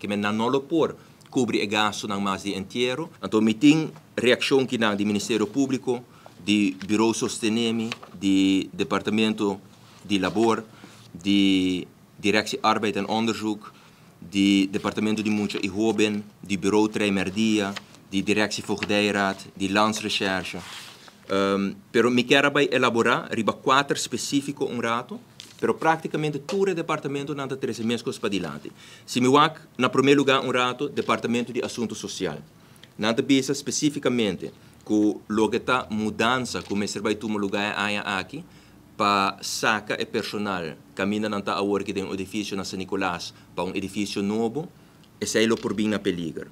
Ke men nan no lo por kubri e gastunan mas di entiero. Anto mi tin reakshon akinan di Ministerio Públiko, di Bureau Sostenemi, di Departamento di Labor, di Directie Arbeid en Onderzoek, di Departamento di Mucha i Hóben, di Bureau Treimerdia, di Directie Voogdijraad, di Landsrecherche. Pero mi ke bai elaborá riba kuater spesífiko un ratu, pero práktikamente tur e departamentonan ta trese mes kos padilanti. Si mi wak, na promé lugá un ratu, Departamento di Asuntu Sosial. Nan ta bisa spesífikamente ku loke ta mudansa ku mester bai tuma lugá aki pa saka e personal kaminda nan ta awor aki den un edifisio na San Nicolas pa un edifisio nobo, esei lo por bin na peliger.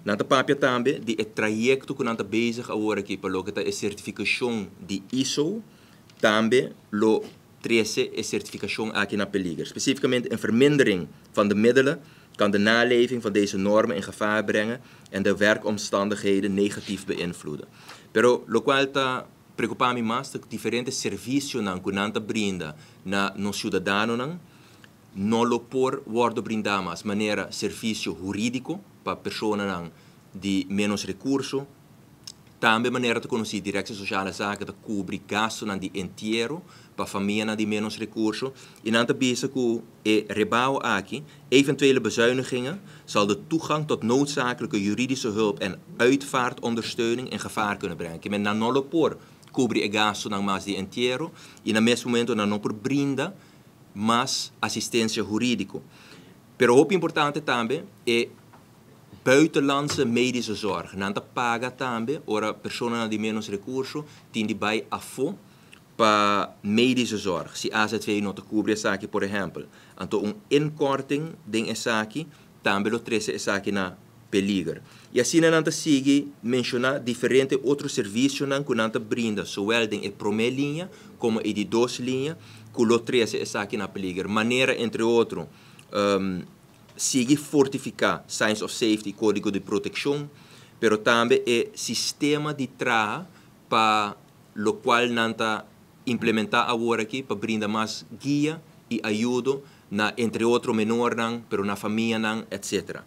Nan ta papia tambe di e trayekto ku nan ta bezig awor aki pa loke ta e sertifikashon di ISO, tambe lo trese e sertifikashon aki na peliger. Spesífikamente, een vermindering van de middelen kan de naleving van deze normen in gevaar brengen en de werkomstandigheden negatief beïnvloeden. Pero lokual ta preokupá mi mas, diferente servisionan ku nan ta brinda na nos siudadanonan, no lo por wòrdu brindá mas, manera servisio hurídiko pa personanan di menos rekurso, tambe manera ta konosí, Directie Sociale Zaken ta kubri gastunan di entiero pa famianan di menos rekurso, i nan ta bisa ku e rebaho aki, eventuele bezuinigingen, zal de toegang tot noodzakelijke juridische hulp en uitvaartondersteuning in gevaar kunnen brengen. Ke men nan no lo por kubri e gastunan mas di entiero i na mes momento nan no por brinda mas asistensia hurídiko. Pero hopi importante tambe e buitenlandse medische zorg. Nan ta paga tambe, ora personanan di menos rekurso tin di bai afó pa medische zorg. Si AZV no ta kubri esaki, por ehèmpel. Anto un inkorting den esaki tambe lo trese esaki na peliger. I asina nan ta sigui menshoná diferente otro servisionan ku nan ta brinda, zowel den e promé liña komo e di dos liña, ku lo trese esaki na peliger. Manera, entre otro, sigui fortifiká Signs of Safety, Kódigo di Protekshon, pero tambe e sistema di traha pa lokual nan ta implementá awor aki pa brinda mas guia i ayudo na, entre otro, menornan, pero na famianan, etc.